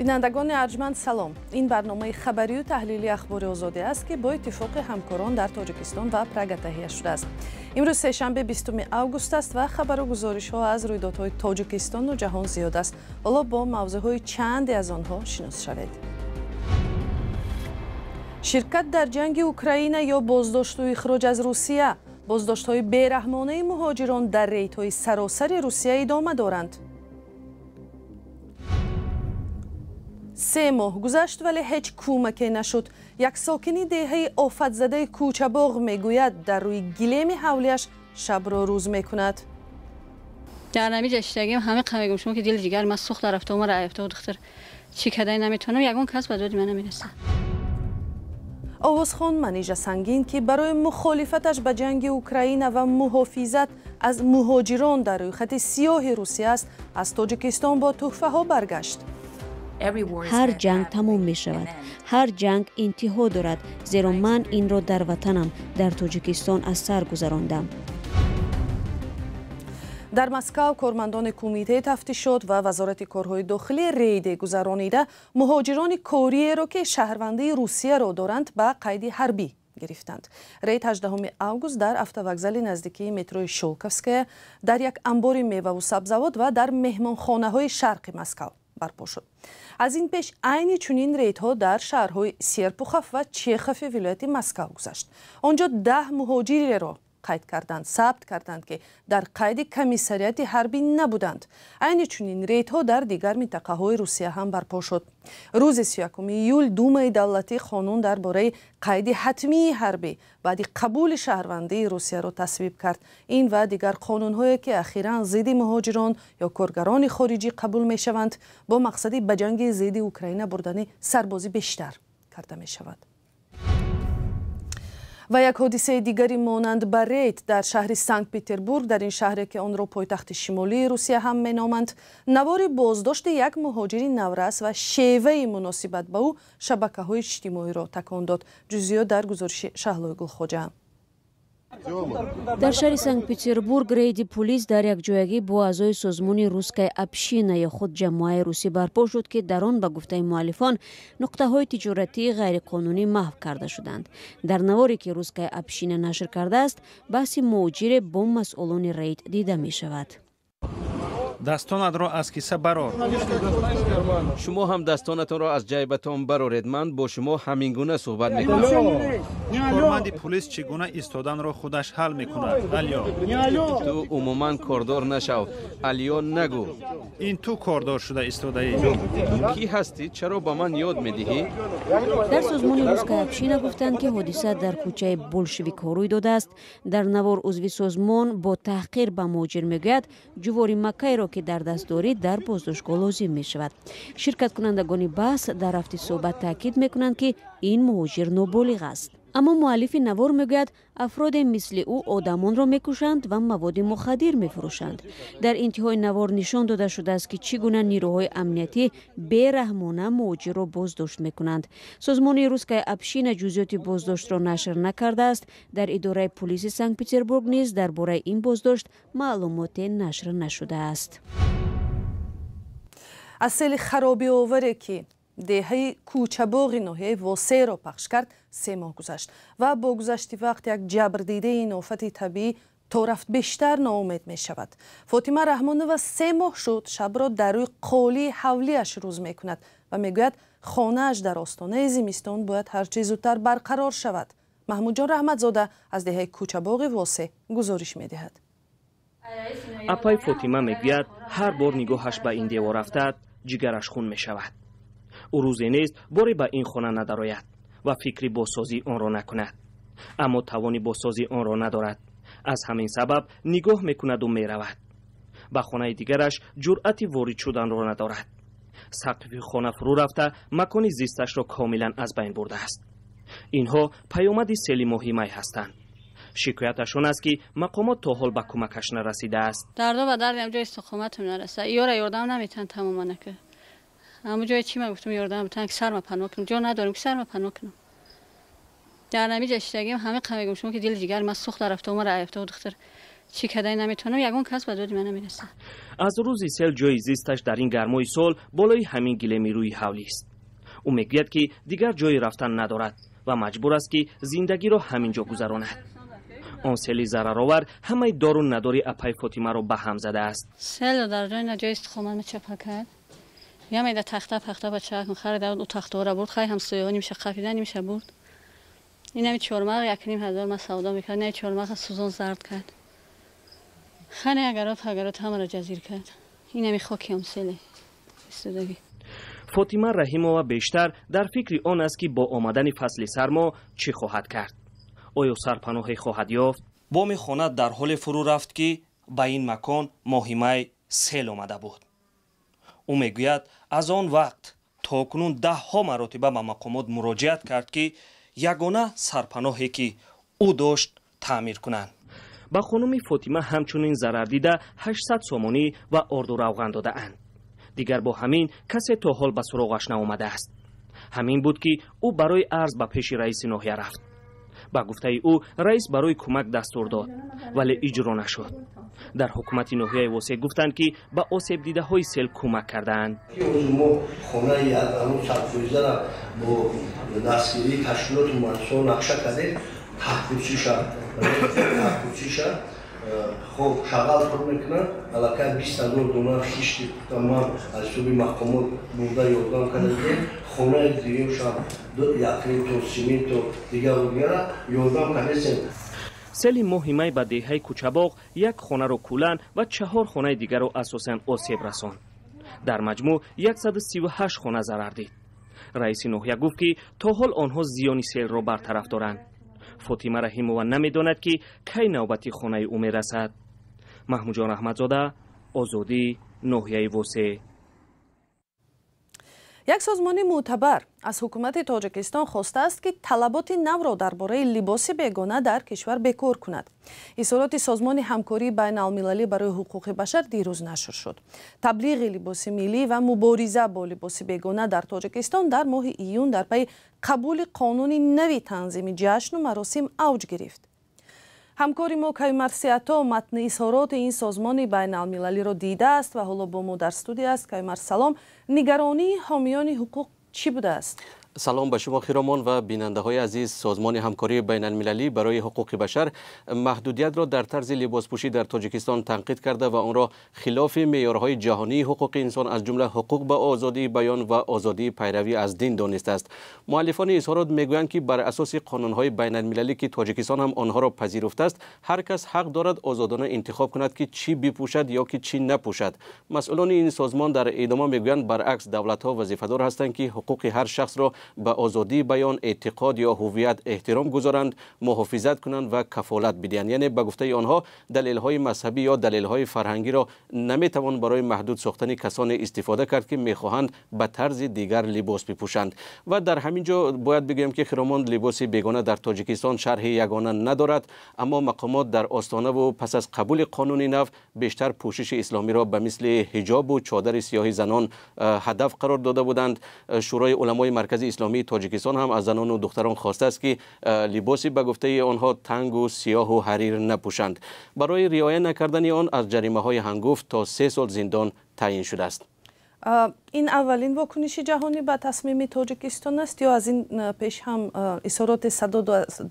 Бинандагони арҷманд, салом. Ин барномаи хабарию таҳлили Ахбори Озодӣ аст, ки бо иттифоқи ҳамкорон дар Тоҷикистон ва Прага таҳия шудааст. Имрӯз сешанбе, 20 август аст ва хабару гузоришҳо аз рӯйдодҳои Тоҷикистону ҷаҳон зиёд аст. Ҳоло бо мавзӯъҳои чанде аз онҳо шинос шавед. Ширкат дар ҷанги Украина ё боздошту ихроҷ аз Русия. Боздоштҳои бераҳмонаи муҳоҷирон дар рейдҳои саросари Русия идома доранд. 3 моҳ гузашт, вале ҳеҷ кӯмаке нашуд. Як сокини деҳаи офатзадаи Кӯчабоғ мегӯяд, дар рӯи гилеми ҳавлияш шабро рӯз мекунад. Дар ҳамин ҷаштагим ҳама мегӯм шумо ки дили ҷигар ман сӯхта рафта, омара рафта, духтар чӣ кадай наметавонам, ягон кас ба доди ман намерасад. Овозхон Манижа Сангин, ки барои мухолифаташ ба ҷанги Украина ва муҳофизат аз муҳоҷирон дар рӯйхати сиёҳи Русия аст, аз Тоҷикистон бо тӯҳфаҳо баргашт. Ҳар ҷанг тамом мешавад, ҳар ҷанг интиҳо дорад, зеро ман инро дар ватанам, дар Тоҷикистон аз сар гузарондам. Дар Москав кормандони кумитаи тафтишот ва Вазорати корҳои дохилӣ рейде гузаронида муҳоҷирони кориеро, ки шаҳрвандии Русияро доранд, ба қайди ҳарбӣ гирифтанд. Рейд 18 август дар автовокзали наздикии метрои Щёлковская, дар як амбори меваву сабзавот ва дар меҳмонхонаҳои шарқи Москав барпо шуд. Аз ин пеш айни чунин рейдҳо дар шаҳрҳои Серпухов ва Чехови вилояти Москав гузашт. Он ҷо 10 муҳоҷиреро қайд карданд, сабт карданд, ки дар қайди комиссариати ҳарбӣ набуданд. Айни чунин рейдҳо дар дигар минтақаҳои Русия ҳам барпо шуд. Рӯзи 31 июл Думаи давлатӣ қонун дар бораи қайди ҳатмии ҳарбӣ баъди қабули шаҳрвандии Русияро тасвиб кард. Ин ва дигар қонунҳое, ки ахиран зидди муҳоҷирон ё коргарони хориҷӣ қабул мешаванд, бо мақсади ба ҷанги зидди Украина бурдани сарбозӣ бештар карда мешавад. Ва як ҳодисаи дигари монанд ба рейд дар шаҳри Санкт-Петербург, дар ин шаҳре, ки онро пойтахти шимолии Русия ҳам меноманд, навори боздошти як муҳоҷири наврас ва шеваи муносибат ба ӯ шабакаҳои иҷтимоиро такон дод. Ҷузъиёт дар гузориши Шаҳлои Гулхоҷа. Дар шаҳри Санкт-Петербург рейди пулис дар якҷоягӣ бо аъзои созмони Русская община ё худ ҷамоаи русӣ барпо шуд, ки дар он, ба гуфтаи муаллифон, нуқтаҳои тиҷоратии ғайриқонунӣ маҳв карда шуданд. Дар наворе, ки Русская община нашр кардааст, баҳси муҳоҷире бо масъулони рейд дида мешавад. Дастонатро аз киса барор. Шумо ҳам дастонатонро аз ҷайбатон бароред. Ман бо шумо ҳамин гуна суҳбат мекунам. Корманди пулис чӣ гуна истоданро худаш ҳал мекунад. Алё. Ту умуман кордор нашав. Алё нагӯ. Ин ту кордор шуда истодаӣ. Ту кӣ ҳастӣ? Чаро ба ман ёд медиҳӣ? Дар созмони Русская община гуфтанд, ки ҳодиса дар кӯчаи Болшевикҳо рӯй додааст. Дар навор узви созмон бо таҳқир ба муҳоҷир мегӯяд, ҷувори маккайро, ки дар даст дорӣ, дар боздоштгоҳ лозим мешавад. Ширкаткунандагони баҳс дар рафти суҳбат таъкид мекунанд, ки ин муҳоҷир ноболиғ аст. Аммо муаллифи навор мегӯяд, афроде мисли ӯ одамонро мекушанд ва маводи мухаддир мефурӯшанд. Дар интиҳои навор нишон дода шудааст, ки чӣ гуна нирӯҳои амниятӣ бераҳмона муҳоҷирро боздошт мекунанд. Созмони Русская община ҷузъиёти боздоштро нашр накардааст. Дар идораи пулиси Санкт-Петербург низ дар бораи ин боздошт маълумоте нашр нашудааст. Аз сели харобиоваре, ки деҳаи Кӯчабоғи ноҳияи Восеро пахш кард, 3 моҳ гузашт ва бо гузашти вақт як ҷабрдидаи ин офати табиӣ то рафт бештар ноумед мешавад. Фотима Раҳмонова 3 моҳ шуд шабро дар рӯи қолии ҳавлиаш рӯз мекунад ва мегӯяд, хонааш дар остонаи зимистон бояд ҳарчи зудтар барқарор шавад. Маҳмудҷон Раҳматзода аз деҳаи Кӯчабоғи Восе гузориш медиҳад. Апай Фотима мегӯяд, ҳар бор нигоҳаш ба ин девор рафтад, ҷигараш хун мешавад. Ӯ рӯзе нест боре ба ин хона надарояд ва фикри бозсозии онро накунад. Аммо тавони бозсозии онро надорад. Аз ҳамин сабаб нигоҳ мекунаду меравад. Ба хонаи дигараш ҷуръати ворид шуданро надорад. Сақфи хона фурӯ рафта, макони зисташро комилан аз байн бурдааст. Инҳо паёмади сели моҳи май ҳастанд. Шикояташ он аст, ки мақомот то ҳол ба кӯмакаш нарасидааст. Дардо ба дарди ҳам ҷои истиқоматам нарасад. Ёра ёрдам наметан тамоман ка. Ҳамон ҷое чӣ ман гуфтам, ёрдам битан, ки сарма паноҳ кунам. Ҷо надорем, ки сарма паноҳ кунам. Дар ҳамин ҷаштагим ҳама мегӯм шумо ки дили ҷигар ман сӯхта рафта, омара рафта, духтар Чӣ кадай наметавонам, ягон кас ба доди ман намерасад. Аз рӯзи сел ҷои зисташ дар ин гармои сол болои ҳамин гилеми рӯи ҳавлист. Ӯ мегӯяд, ки дигар ҷои рафтан надорад ва маҷбур аст, ки зиндагиро ҳамин ҷо гузаронад. Он сели зараровар ҳамаи дору надори апаи Фотимаро ба ҳам задааст. Сел дар ҷои ҷои истиқомат мечапа кард. Ямеда тахта пахта бача харида, ӯ тахтаҳоро бурд, хай ҳамсояҳо нимша қафида, нимша бурд. Инами чормағ 1500 ман савдо мекард, ина чормағ сӯзон зард кард. Хане агарот агарот ҳамаро ҷазир кард. Инами хоки ҳамселе истодагӣ. Фотима Раҳимова бештар дар фикри он аст, ки бо омадани фасли сармо чӣ хоҳад кард. Оё сарпаноҳе хоҳад ёфт? Боми хона дар ҳоле фурӯ рафт, ки ба ин макон моҳи май сел омада буд. Ӯ мегӯяд, аз он вақт то кунун даҳҳо маротиба ба мақомот муроҷиат кард, ки ягона сарпаноҳе, ки ӯ дошт, таъмир кунанд. Ба хонуми Фотима ҳамчунин зарардида 800 сомонӣ ва орду равған додаанд. Дигар бо ҳамин касе то ҳол ба суроғаш наомадааст. Ҳамин буд, ки ӯ барои арз ба пеши раиси ноҳия рафт. Ба гуфтаи ӯ, раис барои кӯмак дастур дод, вале иҷро нашуд. Дар ҳукумати ноҳияи Восеъ гуфтанд, ки ба осебдидаҳои сел кӯмак кардаанд. Мо хонаи садфоизара бо дастгирии ташкилоту муассисаҳо нақша кардем, таҳкурсиша хоб шағал пур мекунанд. Аллакай 20 000 дона хишти ман аз ҳисоби мақомот бурда ёрдам кардем. Хонаи дуюмшам 1,5 тон сименту дигару дигара ёрдам кардесем. Сели моҳи май ба деҳаи Кӯчабоғ як хонаро куллан ва 4 хонаи дигарро асосан осеб расонд. Дар маҷмӯъ 138 хона зарар дид. Раиси ноҳия гуфт, ки то ҳол онҳо зиёни селро бартараф доранд. Фотима Раҳимова намедонад, ки кай навбати хонаи ӯ мерасад. Маҳмудҷон Раҳматзода, Озодӣ, ноҳияи Восеъ. Як созмони мӯътабар аз ҳукумати Тоҷикистон хостааст, ки талаботи навро дар бораи либоси бегона дар кишвар бекор кунад. Изҳороти созмони ҳамкории байналмилалӣ барои ҳуқуқи башар дирӯз нашр шуд. Таблиғи либоси миллӣ ва мубориза бо либоси бегона дар Тоҷикистон дар моҳи июн дар пайи қабули қонуни нави танзими ҷашну маросим авҷ гирифт. Ҳамкори мо Каюмарс Сиато матни изҳороти ин созмони байналмилалиро дидааст ва ҳоло бо мо дар студия аст. Каюмарс, салом. Нигаронии ҳомиёни ҳуқуқ чӣ будааст? Салом ба шумо хиромон ва бинандаҳои азиз. Созмони ҳамкории байналмилалӣ барои ҳуқуқи башар маҳдудиятро дар тарзи либоспӯшӣ дар Тоҷикистон танқид карда ва онро хилофи меъёрҳои ҷаҳонии ҳуқуқи инсон, аз ҷумла ҳуқуқ ба озодии баён ва озодии пайравӣ аз дин донистааст. Муаллифони изҳорот мегӯянд, ки бар асоси қонунҳои байналмилалӣ, ки Тоҷикистон ҳам онҳоро пазируфтааст, ҳар кас ҳақ дорад озодона интихоб кунад, ки чӣ бипӯшад ё ки чӣ напӯшад. Масъулони ин созмон дар идома мегӯянд, баръакс давлатҳо вазифадор ҳастанд, ки ҳуқуқи ҳар шахсро ба озодии баён, эътиқод ё ҳуввият эҳтиром гузоранд, муҳофизат кунанд ва кафолат бидиҳанд. Яъне ба гуфтаи онҳо далелҳои мазҳабӣ ё далелҳои фарҳангиро наметавон барои маҳдуд сохтани касоне истифода кард, ки мехоҳанд ба тарзи дигар либос бипӯшанд. Ва дар ҳамин ҷо бояд бигӯем, ки хиромон либоси бегона дар Тоҷикистон шарҳи ягона надорад, аммо мақомот дар остонаву пас аз қабули қонуни нав бештар пӯшиши исломиро ба мисли ҳиҷобу чодари сиёҳи занон ҳадаф қарор дода буданд. Шӯрои уламои маркази исломии Тоҷикистон ҳам аз занону духтарон хостааст, ки либоси ба гуфтаи онҳо тангу сиёҳу ҳарир напӯшанд. Барои риоя накардани он аз ҷаримаҳои ҳангуфт то 3 сол зиндон таъин шудааст. Ин аввалин вокуниши ҷаҳонӣ ба тасмими Тоҷикистон аст ё аз ин пеш ҳам изҳороти садо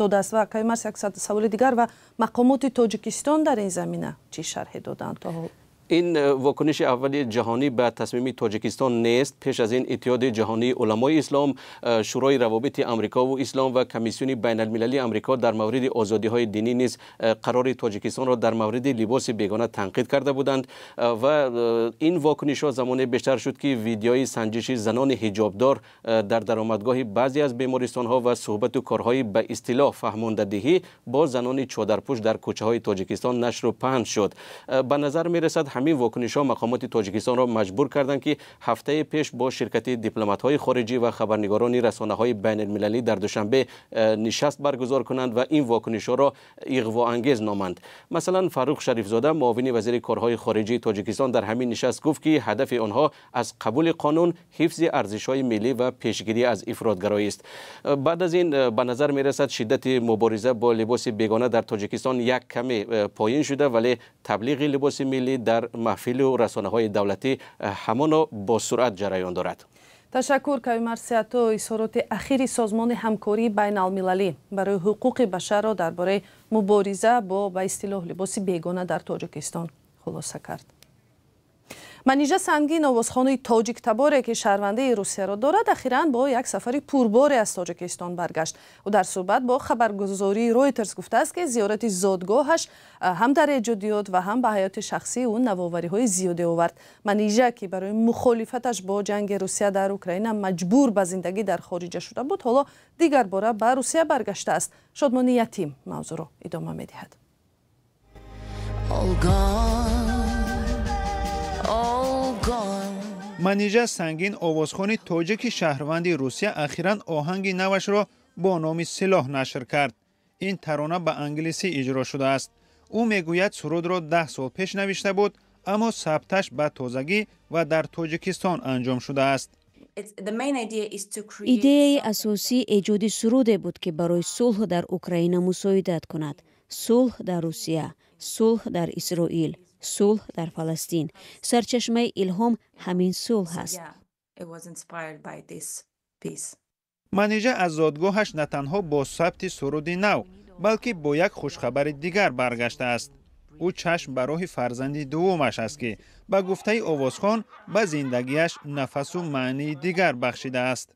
додааст? Ва Каюмарс, як саволи дигар, ва мақомоти Тоҷикистон дар ин замина чӣ шарҳе доданд то ҳол? Ин вокуниши аввали ҷаҳонӣ ба тасмими Тоҷикистон нест. Пеш аз ин Иттиҳоди ҷаҳонии уламои ислом, Шӯрои равобити Амрикову ислом ва Комиссиони байналмилалии Амрико дар мавриди озодиҳои динӣ низ қарори Тоҷикистонро дар мавриди либоси бегона танқид карда буданд. Ва ин вокунишҳо замоне бештар шуд, ки видеои санҷиши занони ҳиҷобдор дар даромадгоҳи баъзе аз бемористонҳо ва суҳбату корҳои ба истилоҳ фаҳмондадиҳӣ бо занони чодарпӯш дар кӯчаҳои Тоҷикистон нашру паҳн шуд. Ба назар мерасад ҳамин вокунишҳо мақомоти Тоҷикистонро маҷбур карданд, ки ҳафтаи пеш бо ширкати дипломатҳои хориҷӣ ва хабарнигорони расонаҳои байналмилалӣ дар Душанбе нишаст баргузор кунанд ва ин вокунишҳоро иғвоангез номанд. Масалан, Фаррух Шарифзода, муовини вазири корҳои хориҷии Тоҷикистон, дар ҳамин нишаст гуфт, ки ҳадафи онҳо аз қабули қонун ҳифзи арзишҳои миллӣ ва пешгирӣ аз ифротгароӣ аст. Баъд аз ин ба назар мерасад, шиддати мубориза бо либоси бегона дар Тоҷикистон як каме поин шуда, вале таблиғи либоси миллӣ дар маҳфилу расонаҳои давлатӣ ҳамоно бо суръат ҷараён дорад. Ташаккур, Кавимар Сиато. Изҳороти ахири Созмони ҳамкории байналмилалӣ барои ҳуқуқи башарро дар бораи мубориза бо ба истилоҳ либоси бегона дар Тоҷикистон хулоса кард. Манижа Сангин, овозхонаи тоҷиктаборе, ки шаҳрвандии Русияро дорад, ахиран бо як сафари пурборе аз Тоҷикистон баргашт. Ӯ дар суҳбат бо хабаргузории Ройтерс гуфтааст, ки зиёрати зодгоҳаш ҳам дар эҷодиёт ва ҳам ба ҳаёти шахсии ӯ навовариҳои зиёде овард. Манижа, ки барои мухолифаташ бо ҷанги Русия дар Украина маҷбур ба зиндагӣ дар хориҷа шуда буд, ҳоло дигарбора ба Русия баргаштааст. Шодмони Ятим мавзӯъро идома медиҳад. Манижа Сангин, овозхони тоҷики шаҳрванди Русия, ахиран оҳанги навашро бо номи «Силоҳ» нашр кард. Ин тарона ба англисӣ иҷро шудааст. Ӯ мегӯяд, сурудро 10 сол пеш навишта буд, аммо сабташ ба тозагӣ ва дар Тоҷикистон анҷом шудааст. Идеяи асосӣ эҷоди суруде буд, ки барои сулҳ дар Украина мусоидат кунад, сулҳ дар Русия, сулҳ дар Исроил, сулҳ дар Фаластин. Сарчашмаи илҳом ҳамин сулҳ аст. Манижа аз зодгоҳаш на танҳо бо сабти суруди нав, балки бо як хушхабари дигар баргаштааст. Ӯ чашм ба роҳи фарзанди дуввумаш аст, ки ба гуфтаи овозхон ба зиндагиаш нафасу маънии дигар бахшидааст.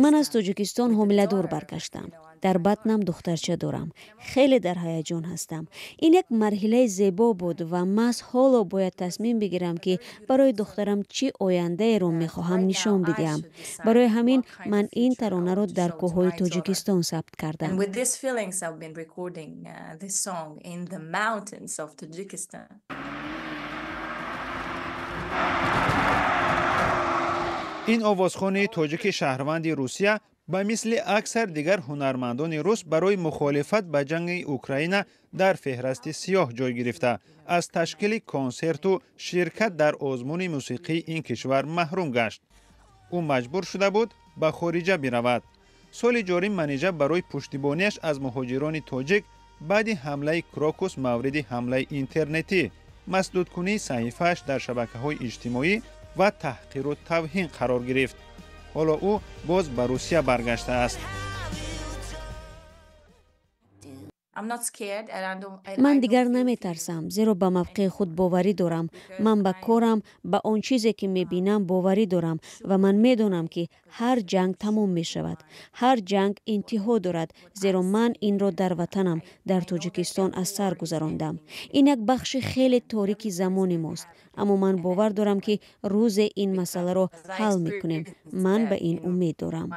Ман аз Тоҷикистон ҳомиладор баргаштам. Дар батнам духтарча дорам. Хеле дар ҳаяҷон ҳастам. Ин як марҳилаи зебо буд ва маҳз ҳоло бояд тасмим бигирам, ки барои духтарам чӣ ояндаеро мехоҳам нишон бидиҳам. Барои ҳамин ман ин таронаро дар кӯҳҳои Тоҷикистон сабт кардам. Ин овозхони тоҷики шаҳрванди Русия ба мисли аксар дигар ҳунармандони рус барои мухолифат ба ҷанги Украина дар феҳрасти сиёҳ ҷой гирифта, аз ташкили консерту ширкат дар озмуни мусиқии ин кишвар маҳрум гашт. Ӯ маҷбур шуда буд ба хориҷа биравад. Соли ҷорӣ Манижа барои пуштибониаш аз муҳоҷирони тоҷик баъди ҳамлаи Крокус мавриди ҳамлаи интернетӣ, масдудкунии саҳифааш дар шабакаҳои иҷтимоӣ ва таҳқиру тавҳин қарор гирифт. Ҳоло ӯ боз ба Русия баргаштааст. Ман дигар наметарсам, зеро ба мавқеи худ боварӣ дорам. Ман ба корам, ба он чизе ки мебинам, боварӣ дорам ва ман медонам, ки ҳар ҷанг тамом мешавад, ҳар ҷанг интиҳо дорад, зеро ман инро дар ватанам, дар Тоҷикистон, аз сар гузарондам. Ин як бахши хеле торики замони мост, аммо ман бовар дорам, ки рӯзе ин масъаларо ҳал мекунем. Ман ба ин умед дорам.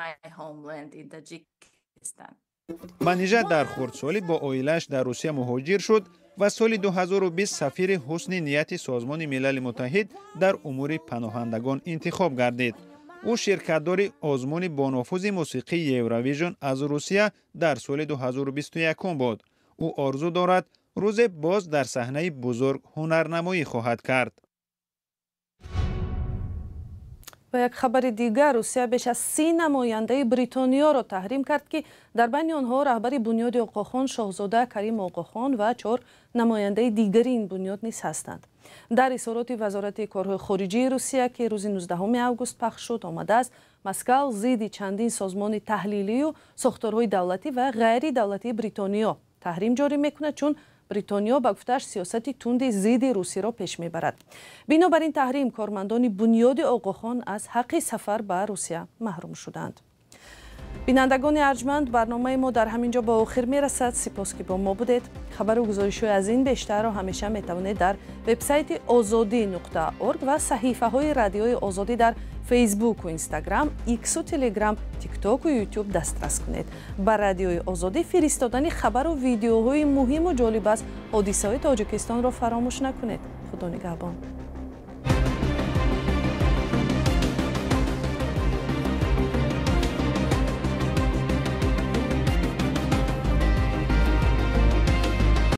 Манижа дар хурдсолӣ бо оилааш дар Русия муҳоҷир шуд ва соли 2020 сафири ҳусни нияти Созмони Милали Муттаҳид дар умури паноҳандагон интихоб гардид. Ӯ ширкатдори озмуни бонуфузи мусиқии Евровижн аз Русия дар соли 2021 буд. Ӯ орзу дорад, рӯзе боз дар саҳнаи бузург ҳунарнамоӣ хоҳад кард. Ва як хабари дигар: Русия беш аз 30 намояндаи Бритониёро таҳрим кард, ки дар байни онҳо раҳбари бунёди Оғохон шоҳзода Карим Оғохон ва 4 намояндаи дигари ин бунёд низ ҳастанд. Дар изҳороти Вазорати корҳои хориҷии Русия, ки рӯзи 19 август пахш шуд, омадааст: Москав зидди чандин созмони таҳлилию сохторҳои давлатӣ ва ғайридавлатии Бритониё таҳрим ҷорӣ мекунад, чун Бритониё ба гуфтааш сиёсати тунди зидди русиро пеш мебарад. Бинобар ин таҳрим кормандони бунёди Оғохон аз ҳаққи сафар ба Русия маҳрум шуданд. Бинандагони арҷманд, барномаи мо дар ҳамин ҷо ба охир мерасад. Сипос, ки бо мо будед. Хабару гузоришҳои аз ин бештарро ҳамеша метавонед дар вебсайти озодӣ.орг ва саҳифаҳои Радиои Озодӣ дар Фейсбуку Инстаграм, Иксу Телеграм, Тиктоку Ютуб дастрас кунед. Ба Радиои Озодӣ фиристодани хабару видеоҳои муҳиму ҷолиб аз ҳодисаҳои Тоҷикистонро фаромӯш накунед. Худо нигаҳбон.